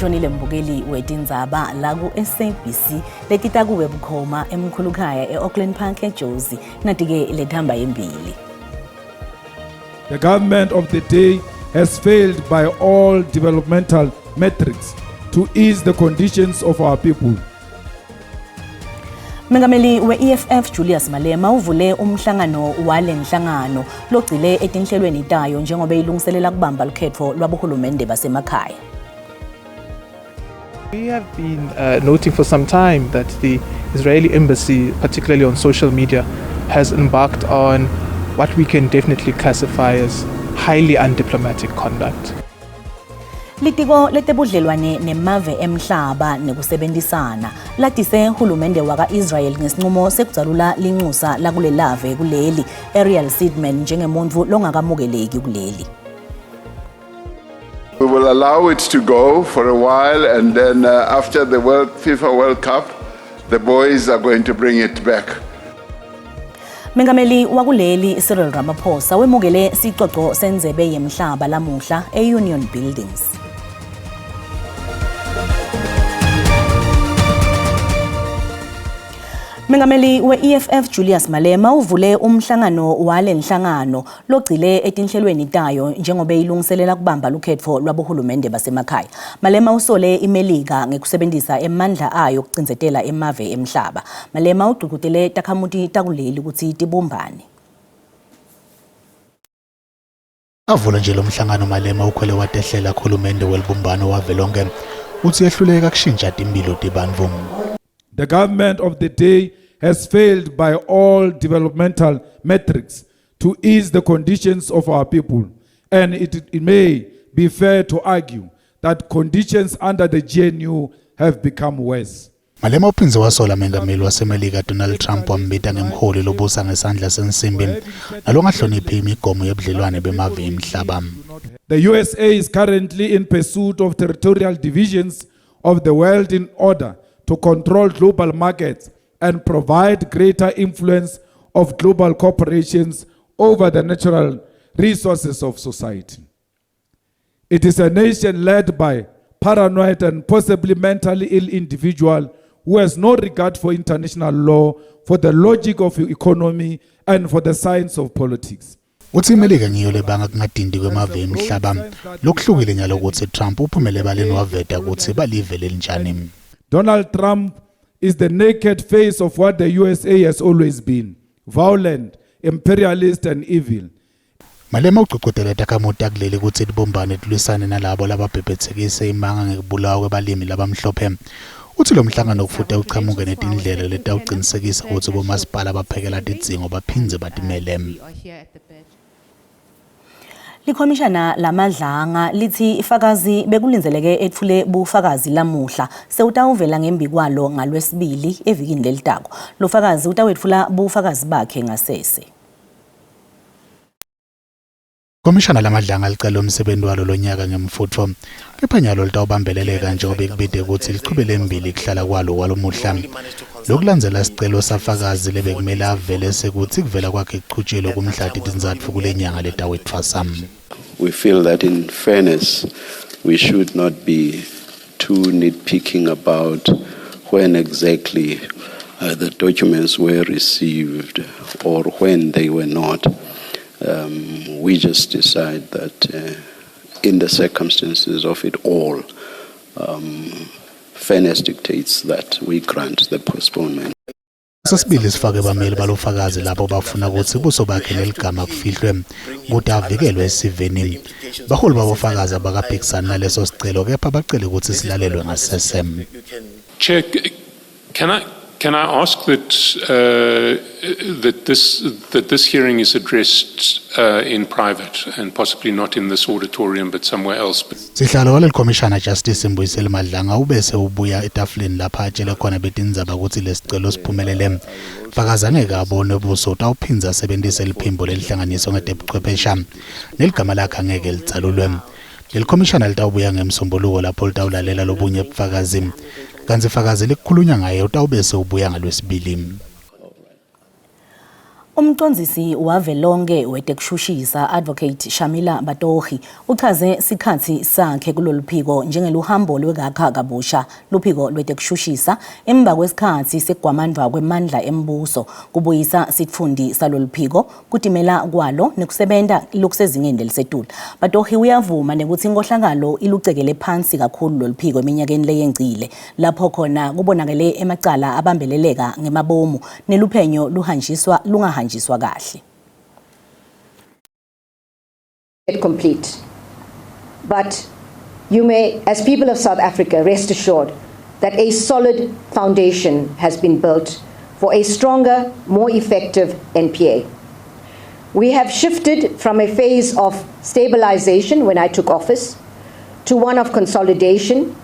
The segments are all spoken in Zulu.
Sesishonile mbukeli wetindzaba la ku-SABC letitakuwe bukhoma emkhulukhaya e-Auckland Park eJozi. Nati-ke lethamba yembili. The government of the day has failed by all developmental metrics to ease the conditions of our people. Mengameli we-EFF Julius Malema uvule umhlangano walenhlangano logcile etinhlelweni tayo njengoba ilungiselela kubamba lukhetfo lwabohulumende basemakhaya. We have been noting for some time that the Israeli embassy, particularly on social media, has embarked on what we can definitely classify as highly undiplomatic conduct. Litiko letebudlelwane nemave emhlaba nekusebenzisana latise hulumende waka-Israel ngesinqumo sekudzalula linxusa lakulelave kuleli Ariel Seidman njengemuntfu longakamukeleki kuleli. We will allow it to go for a while, and then after the FIFA World Cup, the boys are going to bring it back. Mengameli wakuleli Cyril Ramaphosa wemukele sicoco sendzebe yemhlaba lamuhla e-Union Buildings. Mengameli we-EFF Julius Malema uvule umhlangano walenhlangano logcile etinhlelweni tayo njengoba ilungiselela kubamba lukhetfo lwabohulumende basemakhaya. Malema usole iMelika ngekusebenzisa emandla ayo ukucindzetela emave emhlaba. Malema ugqugqutele takhamuti takuleli ukuthi tibumbane. Avula nje lo mhlangano Malema ukhwele watehlela khulumende welibumbano wavelonke uthi yehluleka kushintsha timphilo tebantfu. The government of the day has failed by all developmental metrics to ease the conditions of our people, and it may be fair to argue that conditions under the GNU have become worse. Malema uphindze wasola mengameli waseMelika Donald Trump wambita ngemholi lobusa ngesandla sensimbi nalongahloniphi imigomo yebudlelwane bemave emhlaba. The USA is currently in pursuit of territorial divisions of the world in order to control global markets and provide greater influence of global corporations over the natural resources of society. It is a nation led by paranoid and possibly mentally ill individual who has no regard for international law, for the logic of economy, and for the science of politics. Uthi iMelika ngiyo lebanga kungadindi kwemave emhlaba. Lokuhlukile nyalo ukuthi Trump uphumele ebaleni waveta ukuthi balive lelinjani. Donald Trump is the naked face of what the USA has always been, violent, imperialist and evil. Malema ugqugqutele takhamuti takuleli ukuthi libumbane tilwisane nalabo lababhebhethekise imanga ngekubulawa kwebalimi labamhlophe. Uthi lo mhlangano kufuze uchamuke netindlela letawuqinisekisa ukuthi bomasipala baphekela tidzingo baphindze batimele. Likhomishana laMadlanga lithi ifakazi bekulindzeleke etfule bufakazi lamuhla sewutawuvela ngembikwalo ngalwesibili evikini lelitako. Lo fakazi utawetfula bufakazi bakhe ngasese. Komishana laMadlanga licela umsebenzi walo lonyaka ngemfutfo kepha nyalo litawubambeleleka njengoba kubide ukuthi lichubele embili kuhlala kwalo kwalomuhla. Lokulandzela sicelo safakazi lebekumele avele sekuthi kuvela kwakhe kuchutjelwe kumhla tintsatfu kule nyanga letawetfwasa. We feel that in fairness, we should not be too nitpicking about when exactly the documents were received or when they were not. We just decide that in the circumstances of it all, fairness dictates that we grant the postponement. Sesibili sifake bameli balofakazi lapho bafuna ukuthi buso bakhe leligama kufihlwe ukuthi avikelwe esiveni. Baholi babofakazi abakaphikisani naleso sicelo kepha bacele ukuthi silalelwe ngasese. Chair, can I ask that that this hearing is addressed in private and possibly not in this auditorium but somewhere else? Sihlalo waleli Commissioner Justice Mbuyiseli Madlanga ubese ubuya etafuleni lapha atshele khona betindzaba ukuthi lesicelo siphumelele. Fakazi angeke abonwe buso, utawuphindza asebentise liphimbo lelihlanganiswe ngetebuchwephesha neligama lakhe angeke lidzalulwe. Leli commissioner litawubuya ngemsombuluko lapho litawulalela lobunye bufakazi. Kantsi fakazi lekukhulunywa ngaye utawubese ubuya ngalwesibili. Umqondisi wavelonke wetekushushisa Advocate Shamila Batohi uchaze sikhatsi sakhe kulolu phiko njengeluhambo lwekakha kabusha luphiko lwetekushushisa emva kwesikhatsi sekugwamandwa kwemandla embuso kubuyisa sitfundi salolu phiko kutimela kwalo nekusebenta lokusezingeni lelisetulu. Batohi uyavuma nekuthi inkohlakalo ilucekele phansi kakhulu lolu phiko eminyakeni leyengcile lapho khona kubonakele emacala abambeleleka ngemabomu neluphenyo luhanjiswa lungahanjiswa kahle. Complete. But you may, as people of South Africa, rest assured that a solid foundation has been built for a stronger, more effective NPA. We have shifted from a phase of stabilization when I took office to one of consolidation,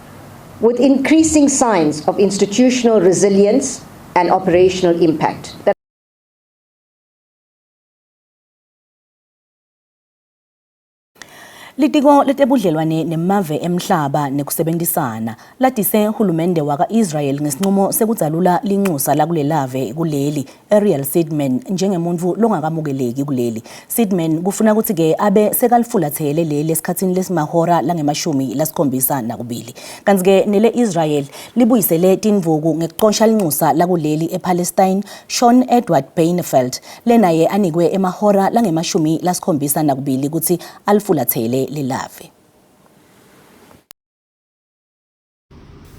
with increasing signs of institutional resilience and operational impact. Litiko letebudlelwane nemave emhlaba nekusebenzisana latise hulumende waka-Israel ngesinqumo sekudzalula linxusa lakulelave kuleli Ariel Sidman njengemuntfu longakamukeleki kuleli. Sidman kufuna ukuthi-ke abe sekalifulathele leli esikhatsini lesimahora langema-72. Kanti-ke nele Israel libuyisele tindvuku ngekucosha linxusa lakuleli ePalestine Sean Edward Beinefeld lenaye anikwe emahora langema-72 ukuthi alifulathele lelave.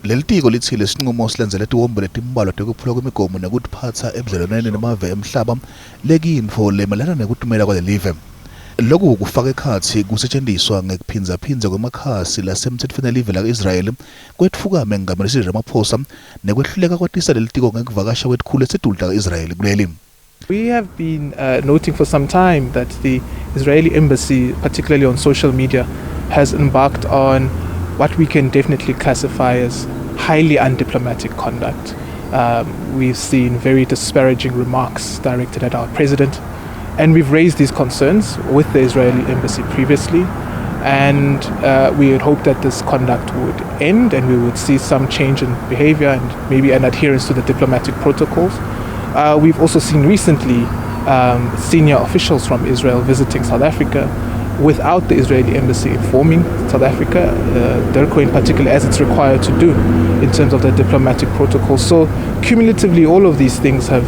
Leli tiko lithi lesinqumo silandzela tiwombe letimbalwa tekuphula kwemigomo nekutiphatsa ebudlelwaneni nemave emhlaba lekuyintfo lemelana nekutimela kwalelive. Loku kufaka ekhatsi kusetjentiswa ngekuphindzaphindza kwemakhasi lasemtsetfweni elive laka-Israyeli kwetfuka Mengameli Cyril Ramaphosa nekwehluleka kwatisa leli tiko ngekuvakasha kwetikhulu lesisetulu taka-Israyeli kuleli. We have been noting for some time that the Israeli embassy, particularly on social media, has embarked on what we can definitely classify as highly undiplomatic conduct. We've seen very disparaging remarks directed at our president, and we've raised these concerns with the Israeli embassy previously, and we had hoped that this conduct would end and we would see some change in behavior and maybe an adherence to the diplomatic protocols. We've also seen recently senior officials from Israel visiting South Africa without the Israeli embassy informing South Africa, DIRCO in particular, as it's required to do in terms of the diplomatic protocol. So cumulatively, all of these things have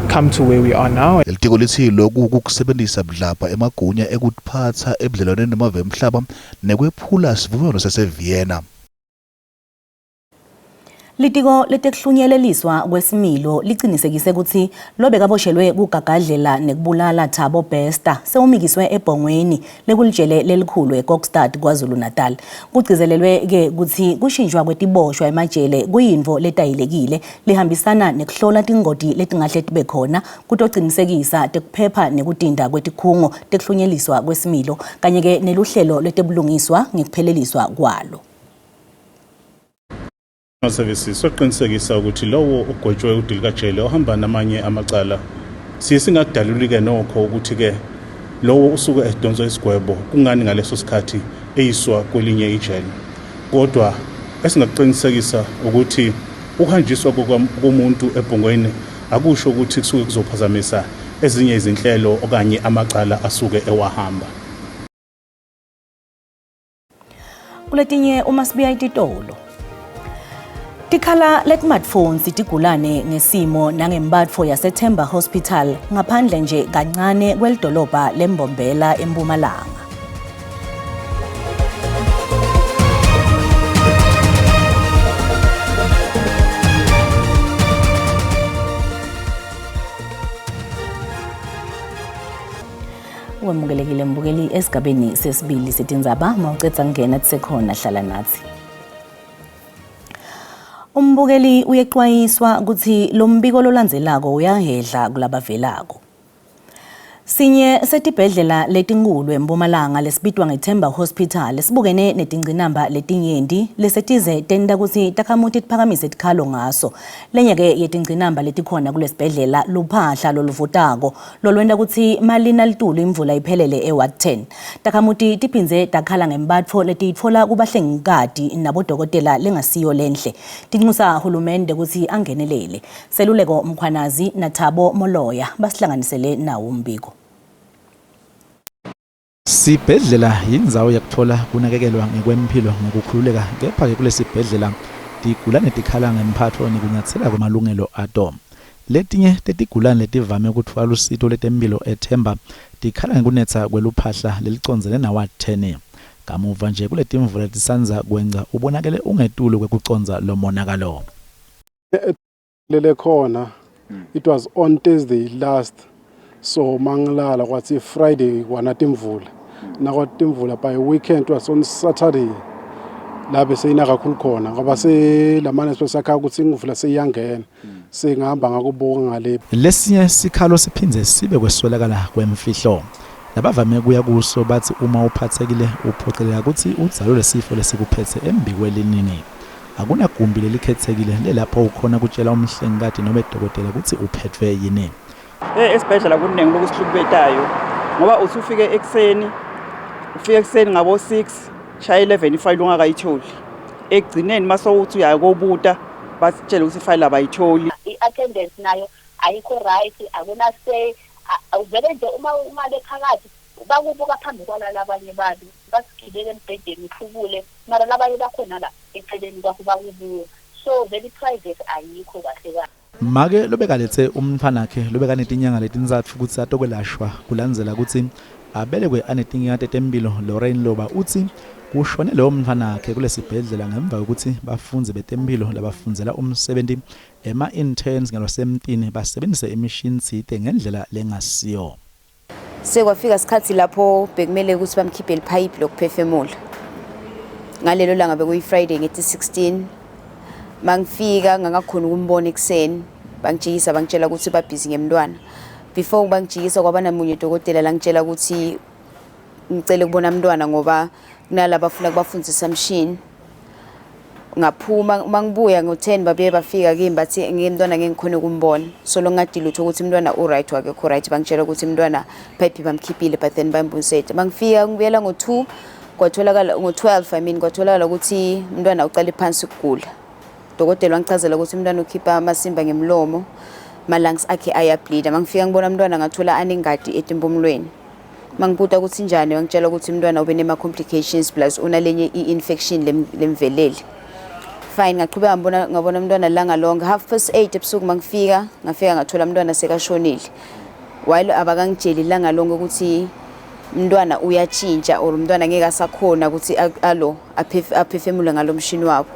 come to where we are now. Lelitiko lithi loku kukusebenzisa budlabha emagunya ekutiphatsa ebudlelwaneni nemave emhlaba nekwephula sivumelwano saseVienna. Litiko letekuhlunyeleliswa kwesimilo licinisekise ukuthi lobekaboshelwe kugagadlela nekubulala Thabo Bester sewumikiswe ebhongweni lekulijele lelikhulu eKokstad KwaZulu Natal. Kugcizelelwe ke ukuthi kushintshwa kwetiboshwa emajele kuyintfo letayelekile lihambisana nekuhlola tingoti letingahle tibe khona kutocinisekisa tekuphepha nekutinda kwetikhungo tekuhlunyeliswa kwesimilo kanye ke neluhlelo lwetebulungiswa ngekupheleliswa kwalo. Services soqinisekisa ukuthi lowo ugwetshwe udilikajele ohamba namanye amacala siye singakudaluli-ke nokho ukuthi-ke lowo usuke edonswa isigwebo kungani ngaleso sikhathi eyiswa kwelinye ijele, kodwa esingakuqinisekisa ukuthi ukuhanjiswa komuntu ebhongweni akusho ukuthi kusuke kuzophazamisa ezinye izinhlelo okanye amacala asuke ewahamba. Kuletinye uma sibuya ititolo tikhala letimatphones tigulane ngesimo nangembatfo yaseThemba Hospital ngaphandle nje kancane kwelidolobha leMbombela eMpumalanga. Wemukelekile mbukeli esigabeni sesibili setindzaba mawucedza kungena tisekhona hlala nathi. Umbukeli uyexwayiswa ukuthi lo mbiko lolandzelako uyahedla kulabavelako. Sinye setibhedlela letinkulu eMpumalanga lesibitwa ngeThemba Hospital sibukene netingcinamba letinyenti lesetize tenta kutsi takhamuti tiphakamise tikhalo ngaso. Lenye-ke yetingcinamba letikhona kulesibhedlela luphahla loluvutako lolwenta kutsi malina litulu imvula iphelele eWard 10. Takhamuti tiphindze takhala ngembatfo letiyitfola kubahlengikati nabodokotela lengasiyo lenhle. Tinxusa hulumende kutsi angenelele. Seluleko Mkhwanazi naThabo Moloya basihlanganisele nawo umbiko. Sibhedlela yindzawo yekutfola kunakekelwa ngekwemphilo ngekukhululeka kepha-ke kulesibhedlela tigulane tikhala ngemphatfo nekunyatsela kwemalungelo ato. Letinye tetigulane letivame kutfola lusito lwetemphilo eThemba tikhala ngekunetsa kweluphahla lelicondzene naWard 10. Kamuva nje kuletimvula letisandza kwengca ubonakele ungetulu kwekucondza lomonakalo. Lele khona, it was on Thursday last, so mangilala kwathi Friday kwanata imvula, nakwathi imvula by weekend was on Saturday la beseyina kakhulu khona ngoba selamane sesakha ukuthi imvula seyiyangena, sengihamba ngakubuka ngale. Lesinye sikhalo siphindze sibe kweswelakala kwemfihlo. Labavame kuya kuso batsi uma uphatsekile uphoceleka kutsi udzalule sifo lesikuphetse embikweliningi. Akunagumbi lelikhetsekile lelapho ukhona kutjela umhlengikati nobe dokotela kutsi uphetfwe yini. Esibhedlela kuningi lokusihlukubetayo ngoba uthi ufike ekuseni, ufike ekuseni ngabo 6 shaya 11 ifayili ungakayitholi. Ekugcineni mase uthi uya kobuta basitshele ukuthi ifayili abayitholi. I-attendance nayo ayikho right, akuna say, vele nje uma ungale phakathi bakubuka phambi kwalala abanye bantu, basigibele embhedeni uhlubule, mara labanye bakhona la eceleni kwakho bakubuka, so vele i-private ayikho kahle kahle. Make lobekalethe umntfwanakhe lobekanetinyanga letintsatfu kutsi atokwelashwa kulandzela kutsi abelekwe anetinkinga tetemphilo Lorraine Loba utsi kushone lowo mntfwanakhe kulesibhedlela ngemva kwekutsi bafundzi betemphilo labafundzela umsebenti ema-interns ngelwasemtini basebenzise imishini tsite ngendlela lengasiyo. Sekwafika isikhathi lapho bekumele ukuthi bamkhiphe liphayiphi lokuphefumula. Ngalelo langa bekuyi-Friday ngethi 16. Mangifika ngangakhona ukumbona ekuseni, bangijikisa bangitshela ukuthi babhizi ngemntwana. Before bangijikisa kwaba namunye udokotela langitshela ukuthi ngicele kubona umntwana ngoba kunalaba afuna kubafundisa mshini. Ngaphuma uma ngibuya ngo-10 babuye bafika kimi bathi ngimntwana ngeke ngikhone ukumbona. So lo ngadi lutho ukuthi umntwana u-right wakekho right, bangitshela ukuthi umntwana phayiphi bamkhiphile but then bambusete. Mangifika ngibuyela ngo-2 kwatholakala ngo-12, I mean, kwatholakala ukuthi umntwana uqale phansi ukugula. Dokotela wangichazela ukuthi umntwana ukhipha amasimba ngemlomo, ma-lungs akhe ayableeda. Mangifika ngibona umntwana ngathola anengadi etimpumulweni. Mangibuta ukuthi njani wangitshela ukuthi umntwana ube nema-complications plus unalenye i-infection lemvelele. Fine, ngaqhubeka ngibona ngabona umntwana langa lonke. 8:30 ebusuku mangifika, ngafika ngathola umntwana sekashonile. While abakangitsheli ilanga lonke ukuthi umntwana uyatshintsha or umntwana ngeke asakhona ukuthi alo aphefumule ngalo mshini wabo.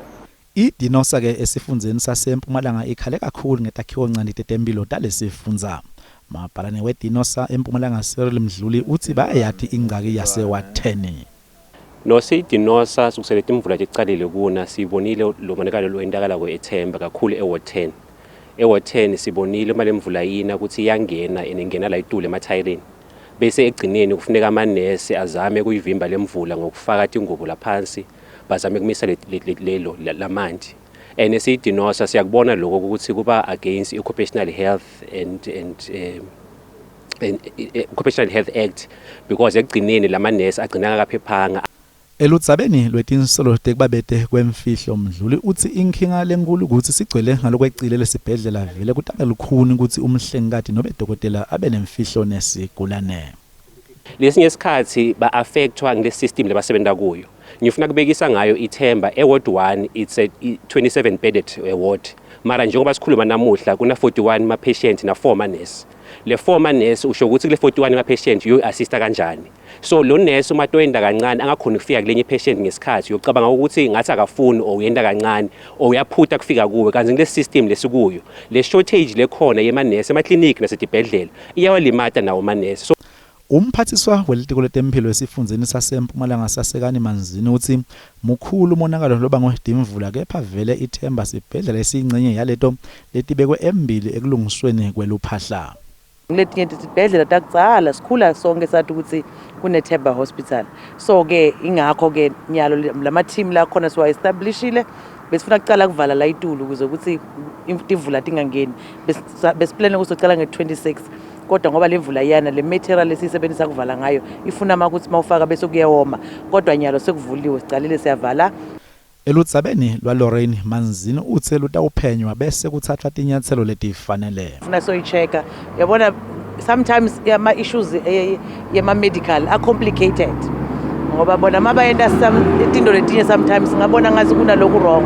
I-Denosa ke esifundzeni saseMpumalanga ikhale kakhulu ngetakhiwo-ncanti tetemphilo talesifundza. Mabhalane weDenosa eMpumalanga Cyril Mdluli utsi bayayati ingcaki yaseWard 10. No, siyiDenosa sukusele timvula ticalile kuna sibonile lo monakalo lowentakala eThemba kakhulu eWard 10. EWard 10 sibonile uma lemvula yina ukuthi iyangena and ingena la itule emathayeleni. Bese ekugcineni kufuneka amanesi azame kuyivimba lemvula ngokufaka tingubo laphansi, bazame kumisa lelo lamanti. And siyiDenosa siyakubona lokho ukuthi kuba against occupational health and Occupational Health Act because ekugcineni lamanesi agcina akaphephanga. Eludzabeni lwetinsolo tekubabete kwemfihlo, Mdluli utsi inkinga lenkulu kutsi sigcwele ngalokwecile lesibhedlela, vele kutaba lukhuni kutsi umhlengikati nobe dokotela abe nemfihlo nesigulane. Lesinye isikhathi ba-affectwa ngile system lebasebenta kuyo. Ngifuna kubekisa ngayo iThemba e-ward 1, it's a 27 bedded ward, mara njengoba sikhuluma namuhla kuna 41 ma-patient na 4 manesi. Le 4 manesi usho ukuthi kule 41 ma-patient uyoyi-assista kanjani? So lo nesi uma toyenda kancane angakhoni ukufika kulenye i-patient ngesikhathi, uyocabanga ukuthi ngathi akafuni or uyenda kancane or uyaphuta kufika kuwe, kanti kule system lesikuyo, le shortage lekhona yemanesi emakliniki nasetibhedlela iyawalimata nawo manesi, so Umphathiswa welitiko letemphilo esifundzeni saseMpumalanga Sasekani Manzini utsi mukhulu umonakalo lobangwe timvula, kepha vele iThemba sibhedlela esiyincenye yaleto letibekwe embili ekulungisweni kweluphahla. Letinye tibhedlela takudzala sikhula sonke sathi ukuthi kuneThemba Hospital. So ke ingakho ke nyalo lama team la khona siwa establishile besifuna kucala kuvala la itulu ukuze ukuthi imvula tingangeni. Besiplane ukuzocala nge-26 kodwa ngoba lemvula iyana le material esiyisebenzisa kuvala ngayo ifuna makuthi mawufaka bese kuyewoma, kodwa nyalo sekuvuliwe sicalile siyavala. Eludzabeni lwaLorraine Manzini uthe lutawuphenywa bese kuthathwa tinyatselo letifanele. Funa soyi-check-a, yabona sometimes ama-issues yema-medical are complicated ngoba bona mabayenta tinto letinye sometimes ngabona ngathi kunaloku wrong,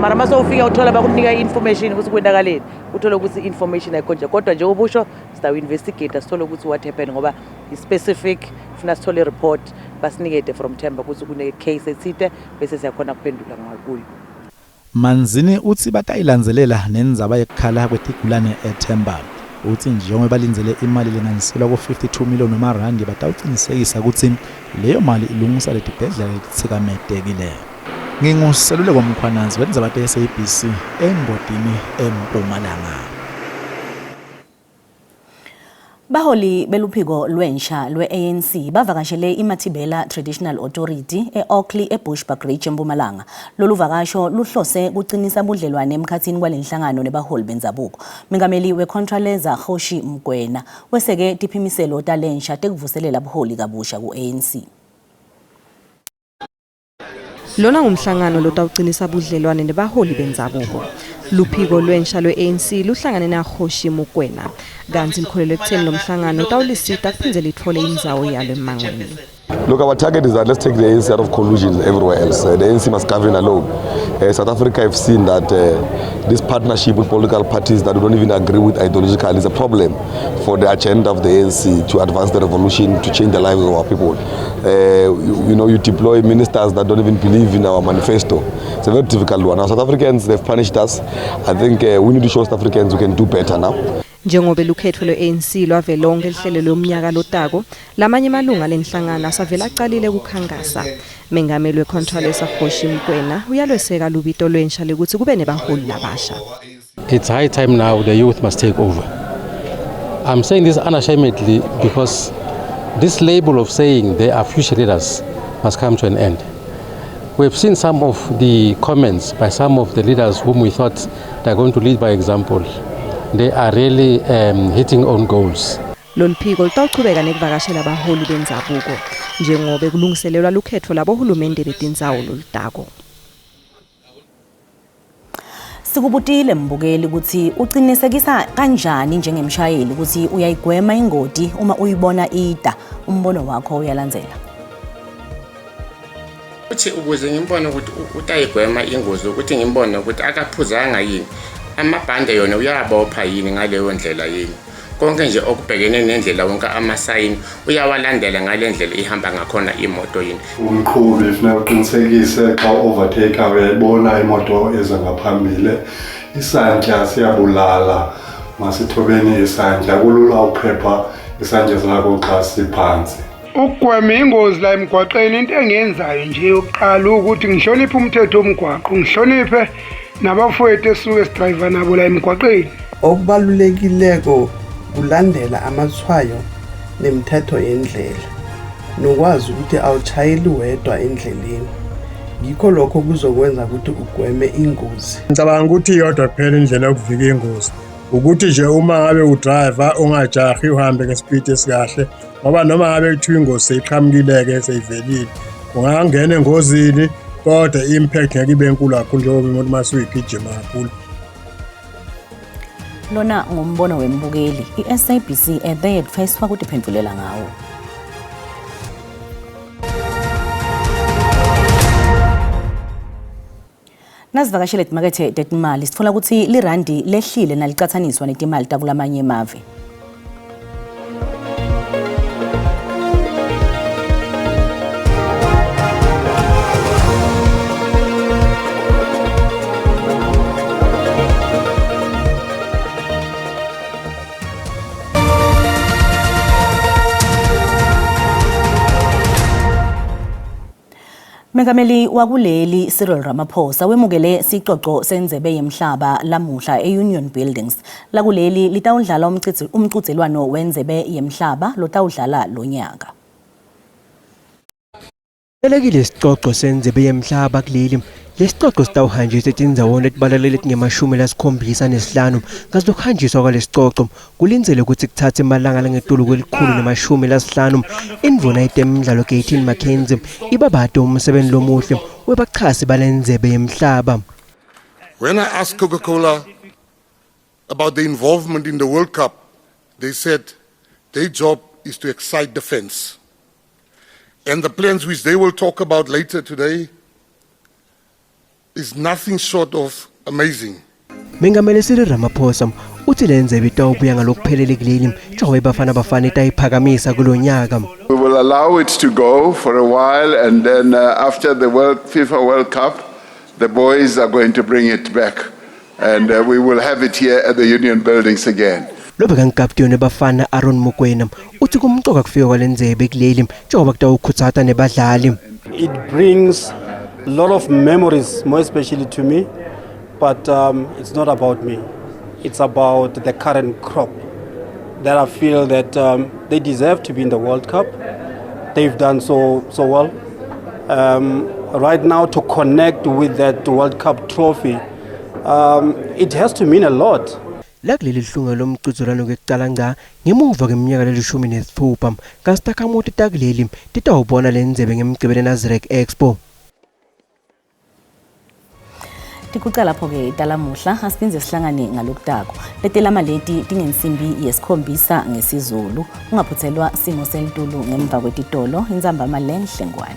mara mase ufika uthola bakunika i-information ukuthi kwenzakaleni, uthole ukuthi i-information ayikho nje, kodwa njengoba usho sitawu-investigate sithole ukuthi what happened ngoba i-specific funa sithole i-report basinikete from Themba ukuthi kune-case ethile bese siyakhona kuphendula ngakuyo. Manzini uthi batayilandzelela nendzaba yekukhala kwetigulane eThemba. Uthi njengoba balindzele imali lenganiselwa ku-52 million wamarandi batawucinisekisa ukuthi leyo mali ilungisa letibhedlela letitsikametekile. NginguSeluleko Mkhwanazi wendzaba te-SABC eNgodini eMpumalanga. Baholi beluphiko lwensha lwe-ANC bavakashele iMathibela Traditional Authority e-Oakley eBushbuckridge eMpumalanga. Lolu vakasho luhlose kuqinisa budlelwane emkhathini kwalenhlangano nebaholi bendzabuko. Mengameli weContralesa Kgoshi Mokoena weseke tiphimiselo talensha tekuvuselela buholi kabusha ku-ANC. Lona ngumhlangano lotawuqinisa budlelwane nebaholi bendzabuko. Luphiko lwensha lwe-ANC luhlangane naKgoshi Mokoena kantsi likholelwa ekutheni lo mhlangano utawulisita kuphindze litfole indzawo yalo emmangweni. Look, our target is that let's take the ANC out of collusion everywhere else. The ANC must govern alone. South Africa have seen that this partnership with political parties that we don't even agree with ideologically is a problem for the agenda of the ANC to advance the revolution, to change the lives of our people. You deploy ministers that don't even believe in our manifesto. It's a very difficult one. Now, South Africans, they've punished us. I think we need to show South Africans we can do better now. Njengoba lukhetfo lwe-ANC lwavelonke lihlelo lomnyaka lotako, lamanye amalunga lenhlangano asavele acalile kukhankasa. Mengameli weContralesa Kgoshi Mokoena uyalweseka lubito lwensha lekuthi kube nebaholi labasha. It's high time now the youth must take over. I'm saying this unashamedly because this label of saying they are future leaders must come to an end. We've seen some of the comments by some of the leaders whom we thought they're going to lead by example. They are really hitting on goals. Lolu phiko lutawuchubeka nekuvakashela abaholi bendzabuko njengobe kulungiselelwa lukhetfo labohulumende betindzawo lolutako. Sikubutile mbukeli ukuthi uqinisekisa kanjani njengemshayeli ukuthi uyayigwema ingoti uma uyibona ida, umbono wakho uyalandzela. Uthi ukuze ngimbone ukuthi utayigwema ingozi, ukuthi ngimbone ukuthi akaphuzanga yini, amabhande yona uyabopha yini ngaleyo ndlela yini, konke nje okubhekene nendlela, wonke amasayini uyawalandela ngale ndlela ihamba ngakhona imoto yini. Umqhubi funeka uqinisekise xa u-overtake uyayibona imoto eza ngaphambili. Isantya siyabulala, masithobeni isantya, kulula ukuphepha isantya sakho xa siphantsi. Ukugwema ingozi la emgwaqeni, into engiyenzayo nje yokuqala ukuthi ngihloniphe umthetho womgwaqo, ngihloniphe nabafowethu esisuke sidrayiva nabo la emgwaqeni. Okubalulekileko kulandela amathwayo nemithetho yendlela nokwazi ukuthi awutshayeli wedwa endleleni, ngikho lokho kuzokwenza ukuthi ugweme ingozi. Ngicabanga ukuthi iyodwa kuphela indlela yokuvika ingozi, ukuthi nje uma ngabe udrayiva ungajahi, uhambe ngesipidi esikahle, ngoba noma ngabe kuthiwa ingozi seyiqhamukile-ke seyivelile, ungangena engozini kodwa i-impact ngeke ibe nkulu kakhulu njengoba imoto uma suyigijima kakhulu. Lona ngumbono wembukeli, i-SABC ebeyetfeswa kutiphendvulela ngawo. Nasivakashele timakethe tetimali sitfola ukuthi lirandi lehlile nalicatsaniswa netimali takulamanye emave. Mengameli wakuleli Cyril Ramaphosa wemukele sicoco sendzebe yemhlaba lamuhla e-Union Buildings. Lakuleli litawudlala umqhudelwano wendzebe yemhlaba lotawudlala lonyaka. Elekile isicoco sendzebe yemhlaba kuleli. Lesicoco sitawuhanjiswa etindzaweni letibalulekile letinge-75 ngazokuhanjiswa kwalesicoco kulindzelwe kutsi kuthathe emalanga langetulu kwe-150. Indvuna yetemidlalo Gayton McKenzie ibabate umsebenzi lomuhle webachasi balendzebe yemhlaba. When I asked Coca-Cola about the involvement in the World Cup, they said their job is to excite the fans. And the plans which they will talk about later today is nothing short of amazing. Mengameli Cyril Ramaphosa uthi lendzebe itawubuya ngalokuphelele kuleli njengoba iBafana Bafana itayiphakamisa kulonyaka. We will allow it to go for a while, and then after the FIFA World Cup, the boys are going to bring it back, and we will have it here at the Union Buildings again. Lobekangukaputeni Bafana Aaron Mokoena uthi kumcoka kufika kwalendzebe kuleli njengoba kutawukhutsata nebadlali. It brings a lot of memories, more especially to me, but it's not about me. It's about the current crop that I feel that they deserve to be in the World Cup. They've done so well. Right now, to connect with that World Cup trophy, it has to mean a lot. Lakuleli hlunga lomqhudelwano kwekucala ngca ngemuva kweminyaka le-16 kanti takuleli titawubona lendzebe ngemgcibelo eNasrec Expo. Tikuca lapho-ke talamuhla asiphindze sihlangane ngalokutako. Letelama leti tingensimbi ye-7 ngesiZulu. Ungaphuthelwa simo selitulu ngemva kwetitolo intsambama lenhle ngwane.